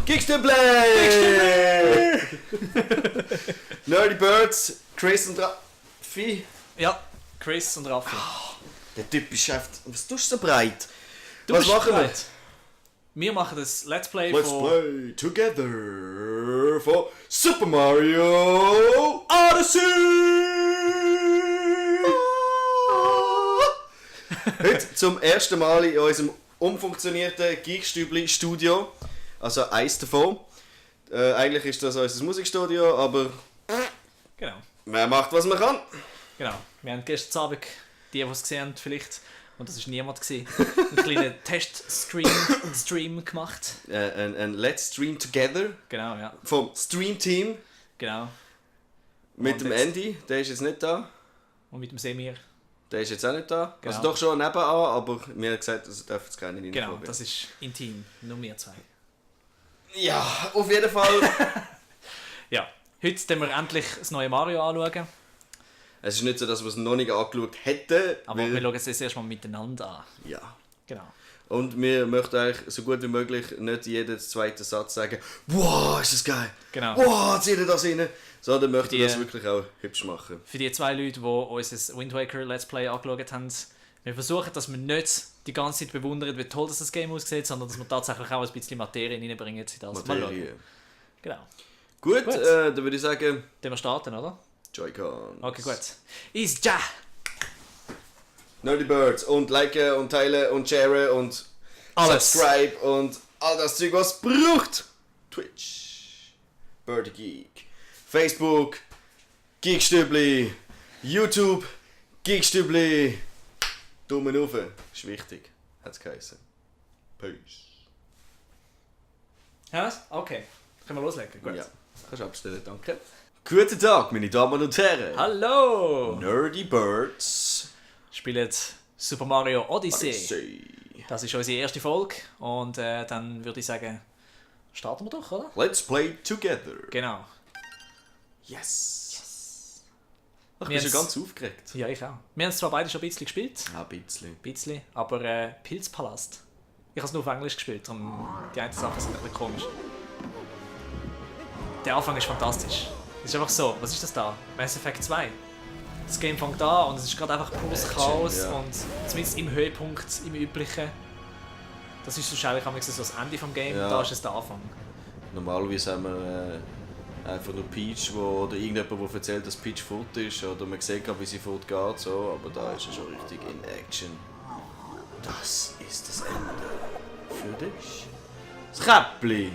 Geekstüble! Nerdy Birds, Chris und Raffi. Ja, Chris und Raffi. Der Typ ist einfach... Was tust du so breit? Du Was bist machen bereit? Wir machen das Let's Play Let's von... play together for Super Mario Odyssey! Heute zum ersten Mal in unserem umfunktionierten Geekstübli-Studio. Also eins davon. Eigentlich ist das unser Musikstudio, aber Genau, wer macht, was man kann. genau. Wir haben gestern Abend, die es gesehen haben vielleicht, und das war niemand, einen kleinen Test-Stream gemacht. Ein Let's Stream Together Genau, ja. vom Stream-Team Genau. mit Und dem jetzt- Andy. Der ist jetzt nicht da. Und mit dem Semir. Der ist jetzt auch nicht da. Genau. Also doch schon nebenan, aber mir hat gesagt, es darf jetzt keine Genau, reinkommen. das ist intim. Nur wir zwei. Ja, auf jeden Fall. Ja, heute werden wir endlich das neue Mario anschauen. Es ist nicht so, dass wir es noch nicht angeschaut hätten. Aber wir schauen es jetzt erstmal miteinander an. Ja. Genau. Und wir möchten eigentlich so gut wie möglich nicht jeden zweiten Satz sagen, wow, ist das geil. Genau. Wow, zieht ihr das rein. Sondern möchten Die- das wirklich auch hübsch machen. Für die zwei Leute, die unser Wind Waker Let's Play angeschaut haben, wir versuchen, dass wir nicht die ganze Zeit bewundern, wie toll das Game aussieht, sondern dass wir tatsächlich auch ein bisschen Materie reinbringen in das. Mal Materie. schauen. Genau. Gut, Gut. dann würde ich sagen, Dann wir starten, oder? Joy-Con. Okay, gut. Ist ja! Nerdy Birds und liken und teilen und sharen und Alles. subscribe und all das Zeug, was es braucht. Twitch, Birdie Geek, Facebook, Geekstübli, YouTube, Geekstübli. Daumen rauf, ist wichtig, hat es geheißen. Peace. Ja, okay. Können wir loslegen? Gut. Ja, kannst du abstellen, danke. Guten Tag, meine Damen und Herren. Hallo! Nerdy Birds. Spielen Super Mario Odyssey. Odyssey. Das ist unsere erste Folge und dann würde ich sagen, starten wir doch, oder? Let's play together. Genau. Yes. Ich Wir bin schon haben's- ganz aufgeregt. Ja, ich auch. Wir haben es zwar beide schon ein bisschen gespielt, Ein bisschen. aber Pilzpalast. Ich habe es nur auf Englisch gespielt, darum die einen Sachen sind ein bisschen komisch. Der Anfang ist fantastisch. Es ist einfach so, was ist das da? Mass Effect 2. Das Game fängt an und es ist gerade einfach pures Action, Chaos ja. und zumindest im Höhepunkt, im Üblichen. Das ist wahrscheinlich so das Ende vom Game, Ja. da ist es der Anfang. Normalerweise haben wir einfach nur Peach, oder irgendjemand, der erzählt, dass Peach fort ist, oder man sieht gerade, wie sie fort geht, so, aber da ist er schon richtig in Action. Das ist das Ende. Für dich. Das Käppli.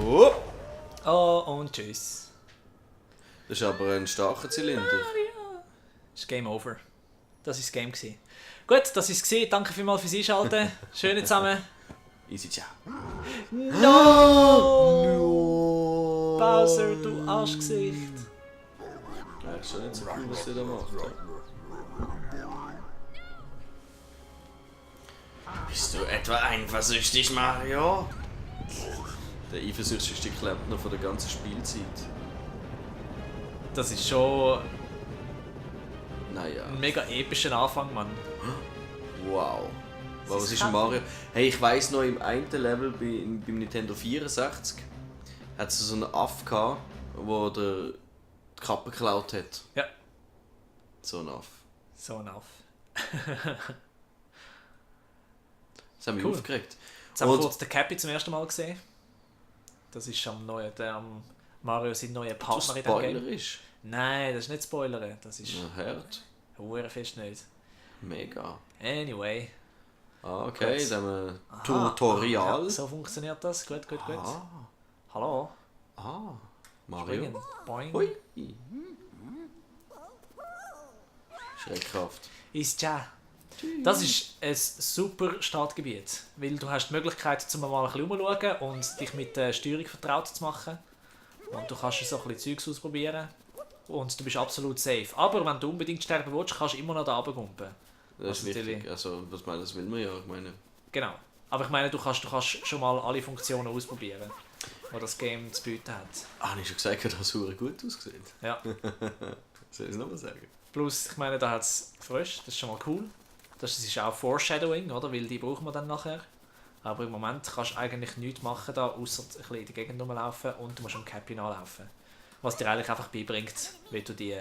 Oh, Oh, und tschüss. das ist aber ein starker Zylinder. Das ist Game Over. Das war das Game. Gut, das war es. Danke vielmals fürs Einschalten. Schön zusammen. Easy, ciao. No! Bowser, du Arschgesicht. Ja, ist schon nicht so cool, was ihr da macht. Bist du etwa eifersüchtig, Mario? Der eifersüchtigste Klempner von der ganzen Spielzeit. Das ist schon Naja. ein mega epischer Anfang, Mann. Wow. Was ist ist ein Mario? Hey, ich weiss noch, im einen Level beim Nintendo 64 hat es so einen Aff gehabt, der die Kappe geklaut hat. Ja, So ein Aff. so ein Aff. Das hat mich Cool. aufgeregt. Jetzt haben wir Und- kurz den Cappy zum ersten Mal gesehen. Das ist am Mario sein neuer Partner in dem Spoiler Game. ist. Nein, das ist nicht Spoilern. Das ist Ja, hört. hure fest nicht. Mega. Anyway. Ah, okay, Gut. dann haben wir Aha, Tutorial. ja, so funktioniert das. Gut, gut, gut. Ah, Hallo. Mario. Springen. Boing. Hui. Schreckhaft. Ist ja. Das ist ein super Startgebiet, weil du hast die Möglichkeit, zum mal ein bisschen rumzuschauen und dich mit der Steuerung vertraut zu machen. Und du kannst so ein bisschen Zeugs ausprobieren und du bist absolut safe. Aber wenn du unbedingt sterben willst, kannst du immer noch da runtergumpen. Das ist Also wichtig. natürlich- Also, was meinst du, das will man ja. Ich meine, Genau. Aber ich meine, du kannst schon mal alle Funktionen ausprobieren, die das Game zu bieten hat. habe ich schon gesagt, dass es verdammt gut aussieht. Ja. Soll ich es nochmal sagen? Plus, ich meine, da hat es Frösche, das ist schon mal cool. Das ist auch Foreshadowing, oder? Weil die brauchen wir dann nachher. Aber im Moment kannst du eigentlich nichts machen, da, außer ein bisschen in der Gegend rumlaufen und du musst am Cappy nachlaufen. Was dir eigentlich einfach beibringt, wie du die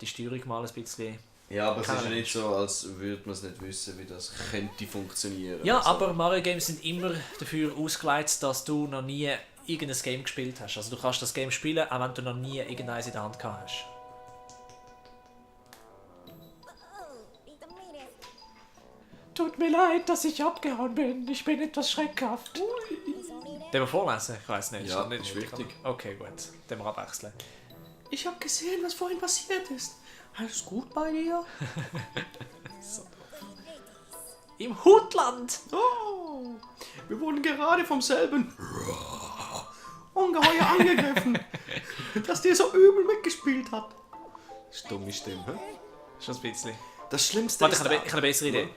Steuerung mal ein bisschen... Ja, aber es ist ja nicht so, als würde man es nicht wissen, wie das könnte funktionieren. Ja, also. aber Mario Games sind immer dafür ausgelegt, dass du noch nie irgendein Game gespielt hast. Also du kannst das Game spielen, auch wenn du noch nie irgendeines in der Hand gehabt hast. Tut mir leid, dass ich abgehauen bin. Ich bin etwas schreckhaft. Den wir vorlesen? Ich weiß nicht. Ja, nicht ist wichtig. Okay, gut. Den wir abwechseln. Ich habe gesehen, was vorhin passiert ist. Alles gut bei dir? So. Im Hutland! Oh, wir wurden gerade vom selben Ungeheuer angegriffen, das dir so übel mitgespielt hat. Stumme Stimme, hä? Schon ein bisschen. Das Schlimmste Warte, ist ich habe eine bessere Idee.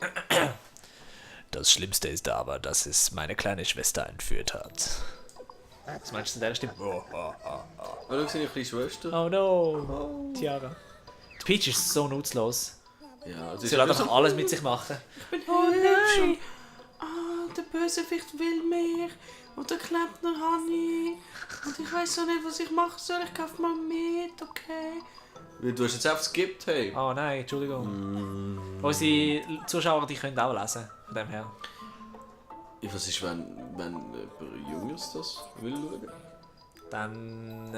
Das Schlimmste ist aber, dass es meine kleine Schwester entführt hat. Was meinst du in der Stimme? Oh, schau, seine kleine Schwester. Oh no! Tiara. Die Peach ist so nutzlos. Ja, also Sie will einfach alles mit sich machen. Oh nein! Der Bösewicht will mehr. Und der Klempner habe ich. Und ich weiss auch nicht, was ich machen soll. Ich kaufe mal mit, okay? Du hast jetzt einfach skippt, hey. Oh nein, Entschuldigung. Unsere Zuschauer, die können auch lesen, von dem her. Was ist, wenn jemand Jüngeres das will schauen? Dann,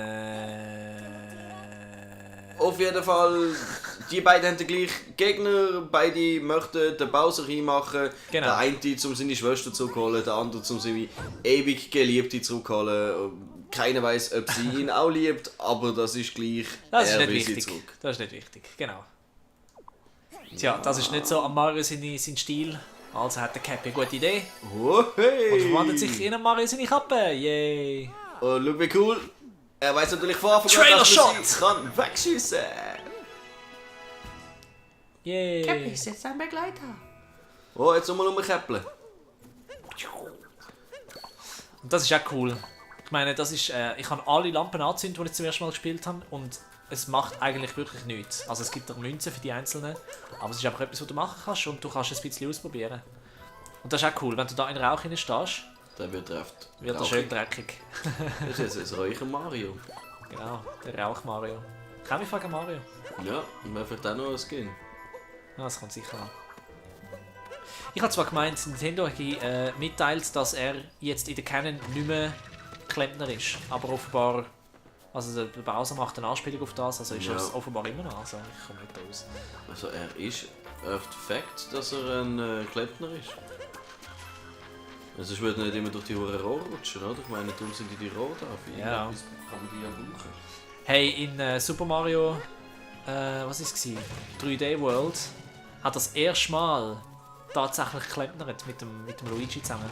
Auf jeden Fall, die beiden haben den gleichen Gegner, beide möchten den Bowser reinmachen. Genau. Der eine, um seine Schwester zurückholen, der andere, um seine ewig Geliebte zurückholen. Keiner weiß, ob sie ihn auch liebt, aber das ist gleich. Das ist er nicht will sie wichtig. zurück. Das ist nicht wichtig, genau. Tja, das ist nicht so am Mario sein Stil. Also hat der Cappy eine gute Idee Oh, hey. und verwandelt sich in Mario seine Kappe. Yay! Und schau wie cool. Er weiß natürlich von Anfang an, Trailer dass man Shot. sie kann wegschiessen. Yay! Cappy ist jetzt ein Begleiter. Oh, jetzt nochmal umkäppeln. Und das ist auch cool. Ich meine, das ist, ich habe alle Lampen angezündet, die ich zum ersten Mal gespielt habe, und es macht eigentlich wirklich nichts. Also es gibt auch Münzen für die Einzelnen, aber es ist einfach etwas, was du machen kannst und du kannst es ein bisschen ausprobieren. Und das ist auch cool, wenn du da in den Rauch rein stehst, Der wird trefft. wird er schön dreckig. Das ist jetzt ein Räucher Mario. Genau, der Rauch Mario. Kann ich fragen Mario? Ja, und man vielleicht auch noch ein Skin. Ja, das kommt sicher an. Ich habe zwar gemeint, Nintendo hat mitteilt, dass er jetzt in der Canon nicht mehr Klempner ist, aber offenbar, also der Bowser macht eine Anspielung auf das, also ist er es offenbar immer noch, also ich komme nicht raus. Also er ist Fakt, dass er ein Klempner ist. Also es würde nicht immer durch die Hure Rohre rutschen, oder? Ich meine, darum sind die Rohre da. Für Ja. irgendetwas kann man die ja brauchen. Hey, in Super Mario, was ist es? 3D World, hat das erste Mal tatsächlich geklempnert mit dem Luigi zusammen.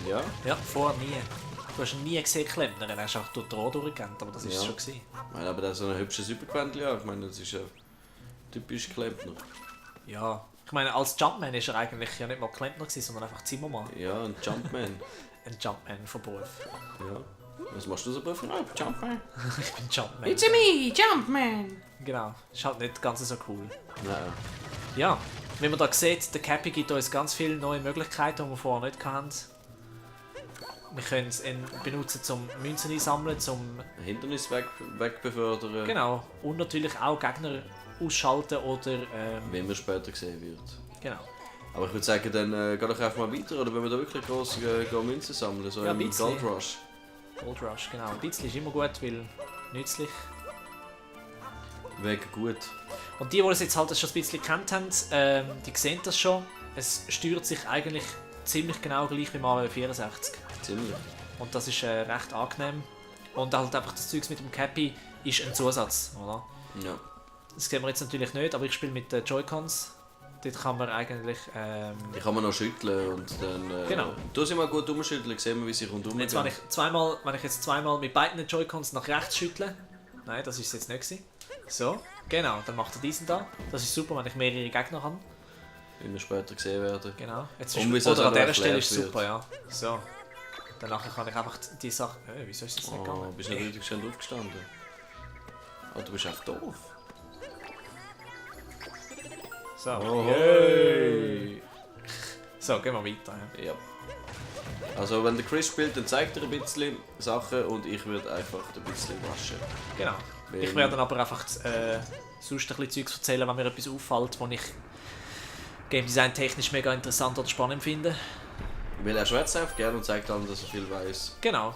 Ja? Ja, vorher nie. Du hast ihn nie gesehen klempnern, er ist auch durch die Rohr durchgegangen, aber das ist es Ja. schon gewesen. Ich meine, aber der hat so ein hübsches Übergewändchen an. Ich meine, das ist ja typisch Klempner. Ja, ich meine, als Jumpman ist er eigentlich ja nicht mal Klempner gewesen, sondern einfach Zimmermann. Ja, ein Jumpman. Ein Jumpman von Beruf. Ja. Was machst du so bei Frau? Jumpman? Ich bin Jumpman. It's me, Jumpman! Genau, ist halt nicht ganz so cool. Nein. Ja, wie man da sieht, der Cappy gibt uns ganz viele neue Möglichkeiten, die wir vorher nicht hatten. Wir können ihn benutzen, um Münzen einsammeln, um Hindernis wegbefördern. genau, und natürlich auch Gegner ausschalten oder Wie man später sehen wird. genau. Aber ich würde sagen, dann geh doch einfach mal weiter, oder wenn wir da wirklich gross gehen Münzen sammeln, so Ja, im ein bisschen. Gold Rush. Gold Rush, genau. Ein bisschen ist immer gut, weil nützlich. Wegen gut. Und die es jetzt halt schon ein bisschen gekannt haben, die sehen das schon. Es steuert sich eigentlich ziemlich genau gleich wie Mario 64. Ziemlich. Und das ist recht angenehm. Und halt einfach das Zeugs mit dem Cappy ist ein Zusatz, oder? Ja. Das sehen wir jetzt natürlich nicht, aber ich spiele mit den Joy-Cons. Dort kann man eigentlich... Die kann man noch schütteln und dann... Genau. Du sie mal gut umschütteln, sehen wir, wie sie rundum jetzt, wenn ich jetzt zweimal mit beiden Joy-Cons nach rechts schüttle... Nein, das ist jetzt nicht gewesen. So, genau, dann macht er diesen da. Das ist super, wenn ich mehrere Gegner habe. Wie wir später gesehen werden. Genau. Jetzt Und wie es oder auch an dieser noch Stelle ist erklärt super, ja. So. Danach kann ich einfach die Sache... wieso ist das nicht Oh, gegangen? bist du nicht richtig schön aufgestanden? Oh, du bist einfach doof. So. Oh, Yay. So, gehen wir weiter. Ja. Also wenn der Chris spielt, dann zeigt er ein bisschen Sachen und ich würde einfach ein bisschen waschen. Genau. Ich werde dann aber einfach sonst ein bisschen Zeugs erzählen, wenn mir etwas auffällt, was ich Game Design technisch mega interessant oder spannend finde. Weil er schwätzt einfach gerne und zeigt dann, dass er viel weiß. Genau.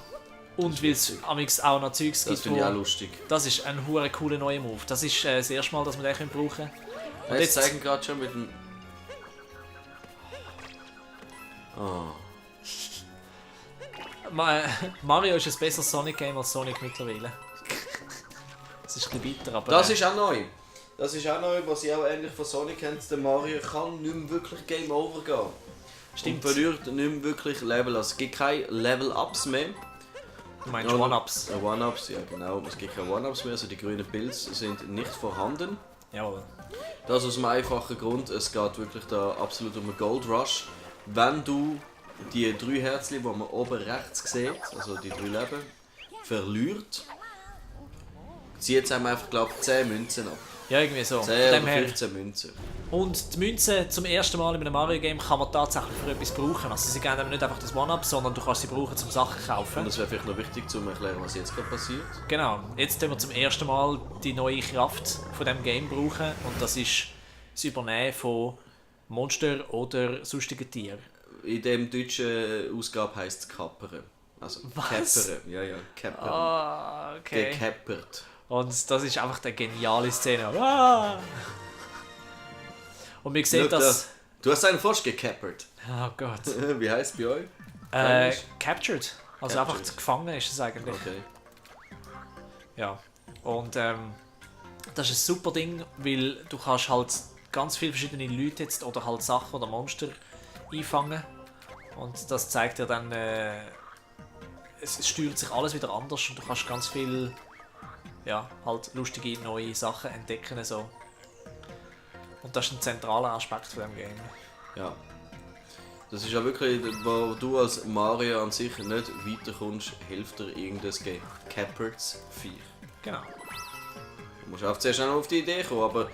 Und weil es amigs auch noch Zeugs Das gibt, finde ich auch lustig. das ist ein hure cooler neuer Move. Das ist das erste Mal, dass wir den brauchen können. Und Jetzt zeigen gerade schon mit dem... Oh. Mario ist ein besseres Sonic-Game als Sonic mittlerweile. Das ist ein bisschen bitter, aber... Das ist auch neu. Das ist auch neu, was ich auch ähnlich von Sonic kennt. Der Mario kann nicht mehr wirklich Game Over gehen. Stimmt. Und verliert nicht mehr wirklich Level. Also es gibt keine Level-Ups mehr. Du meinst One-Ups? One-Ups, ja genau. Es gibt keine One-Ups mehr, also die grünen Pilze sind nicht vorhanden. Jawohl. Das aus einem einfachen Grund, es geht wirklich da absolut um einen Gold Rush. Wenn du die 3 Herzchen, die man oben rechts sieht, also die 3 Leben, verliert, zieht es einem einfach, glaube ich, 10 Münzen ab. Ja, irgendwie so. 10 oder 15 Münzen. Und die Münzen zum ersten Mal in einem Mario-Game kann man tatsächlich für etwas brauchen. Also sie geben nicht einfach das One-Up, sondern du kannst sie brauchen, um Sachen zu kaufen. Und das wäre vielleicht noch wichtig, zu erklären, was jetzt gerade passiert. Genau. Jetzt können wir zum ersten Mal die neue Kraft von diesem Game brauchen. Und das ist das Übernehmen von Monster oder sonstigen Tieren. In dem deutschen Ausgabe heisst es Kappern. Also Was? Käppern. Ja, Käppern. Ah, okay. Gekäppert. Und das ist einfach eine geniale Szene. Ah! Und wir sehen Schau das... da. Du hast einen Frosch gekäppert. Oh Gott. Wie heisst es bei euch? Captured. Also Captured. einfach gefangen ist es eigentlich. Okay. Ja. Und das ist ein super Ding, weil du kannst halt ganz viele verschiedene Leute jetzt oder halt Sachen oder Monster einfangen. Und das zeigt dir dann, es steuert sich alles wieder anders und du kannst ganz viel, ja, halt lustige neue Sachen entdecken. So. Und das ist ein zentraler Aspekt von dem Game. Ja. Das ist ja wirklich, wo du als Mario an sich nicht weiterkommst, hilft dir irgendein Game. Capperts 4. Genau. Du musst auch zuerst noch auf die Idee kommen, aber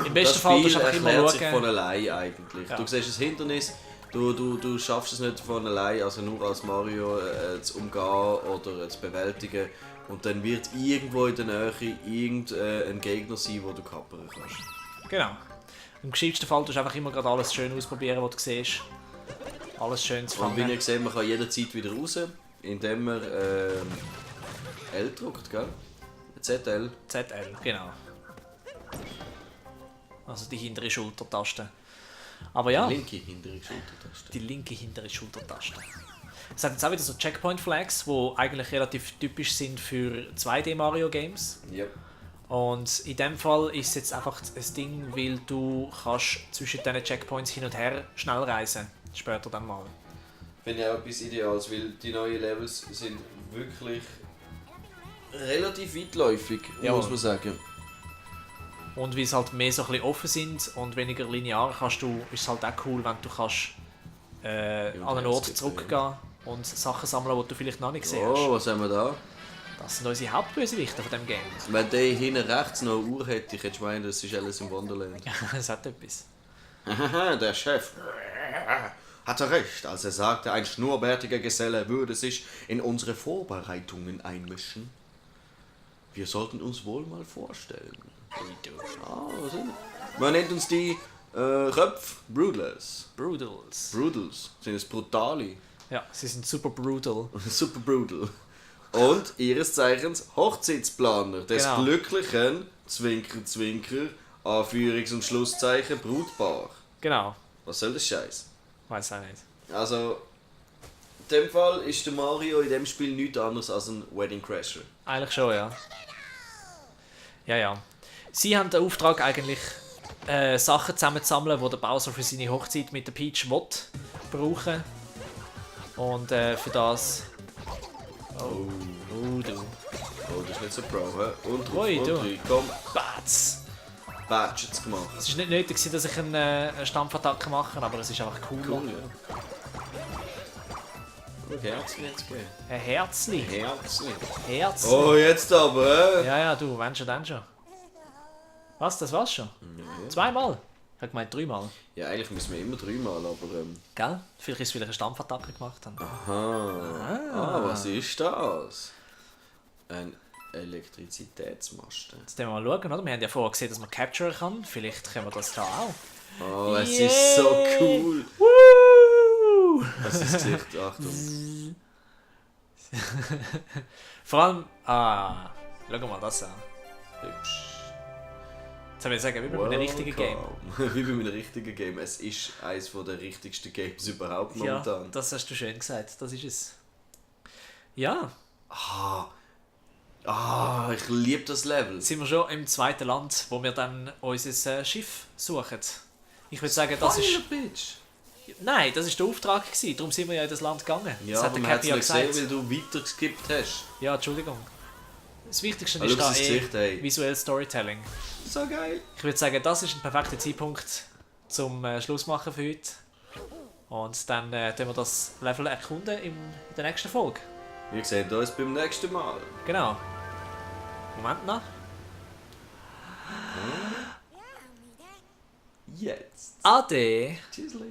Im besten das Fall Spiel musst du einfach immer erklärt sich schauen. von allein eigentlich. Ja. Du siehst das Hindernis, du schaffst es nicht von allein, also nur als Mario zu umgehen oder zu bewältigen. Und dann wird irgendwo in der Nähe irgendein Gegner sein, wo du kappern kannst. Genau. Im geschicktesten Fall tust du einfach immer gerade alles schön ausprobieren, was du siehst. Alles schön zu Und wie ihr fangen. seht, man kann jederzeit wieder raus, indem man L drückt, gell? ZL. ZL, genau. Also die hintere Schultertaste. Aber ja, Die linke hintere Schultertaste. die linke hintere Schultertaste. Es hat jetzt auch wieder so Checkpoint Flags, die eigentlich relativ typisch sind für 2D Mario Games. Ja. Und in dem Fall ist es jetzt einfach ein Ding, weil du kannst zwischen diesen Checkpoints hin und her schnell reisen. Später dann mal. Finde ich auch etwas Ideales, weil die neuen Levels sind wirklich relativ weitläufig, Ja. muss man sagen. Und weil es halt mehr so ein bisschen offen sind und weniger linear, ist es halt auch cool, wenn du kannst, an einen Ort zurückgehen und Sachen sammeln, die du vielleicht noch nicht siehst. Oh, was haben wir da? Das sind unsere Hauptbösewichte von diesem Game. Wenn der hinten rechts noch eine Uhr hätte, ich hätte meinen, das ist alles im Wonderland. Es hat etwas. Haha, der Chef hatte recht, als er sagte, ein schnurrbärtiger Geselle würde sich in unsere Vorbereitungen einmischen. Wir sollten uns wohl mal vorstellen. Was sind das? Man nennt uns die Röpf Brudlers. Brutals. Brudels sind es Brutali. Ja, sie sind super brutal. Super brutal. Und ihres Zeichens Hochzeitsplaner des Genau. glücklichen, Zwinker, Zwinker, Anführungs- und Schlusszeichen, Brutpaar. Genau. Was soll das Scheiß? Weiß auch nicht. Also, in dem Fall ist der Mario in dem Spiel nichts anderes als ein Wedding Crasher. Eigentlich schon, ja. Ja. Sie haben den Auftrag eigentlich, Sachen zusammenzusammeln, die der Bowser für seine Hochzeit mit der Peach brauchen. Und für das... Oh, du. oh, das ist nicht so pro, hä? Und drauf, Ui, und du. rein. Komm, Batz! Badge jetzt gemacht. Es war nicht nötig, dass ich eine Stampfattacke mache, aber es ist einfach cool. Cool, ja. Guck, Herzchen jetzt gegeben. Ein Herzli. Herzchen. Herzli. Oh, jetzt aber, hä? Ja, du, wenn schon, dann schon. Was, das war's schon? Ja. Zweimal? Ich habe gemeint 3-mal. Ja, eigentlich müssen wir immer 3-mal, aber... Gell? Vielleicht ist es wieder eine Stampfattacke gemacht haben. Aha. Was ist das? Ein Elektrizitätsmasten. Jetzt müssen wir mal schauen, oder? Wir haben ja vorher gesehen, dass man capturen kann. Vielleicht können wir das da auch. Oh, es Yeah. ist so cool. Woo! Das ist das Gesicht, Achtung. Vor allem... schau mal das an. Hübsch. Jetzt soll ich sagen, wie bei einem richtigen Game. Wie bei einem richtigen Game. Es ist eines der richtigsten Games überhaupt Ja, momentan. das hast du schön gesagt. Das ist es. Ja, Ich liebe das Level. jetzt sind wir schon im zweiten Land, wo wir dann unser Schiff suchen. Ich würde sagen, das ist... Spoiler, Bitch. Nein, das war der Auftrag gewesen. Darum sind wir ja in das Land gegangen. Ja, das hat aber der man hat Cappy es ja nicht gesagt. gesehen, weil du weiter geskippt hast. Ja, Entschuldigung. Das Wichtigste Ah, ist schau da das Gesicht, ey. visuelles Storytelling. So geil. Ich würde sagen, das ist ein perfekter Zeitpunkt zum Schluss machen für heute. Und dann tun wir das Level erkunden in der nächsten Folge. Wir sehen uns beim nächsten Mal. Genau. Moment noch. Jetzt. Ade. Tschüssli.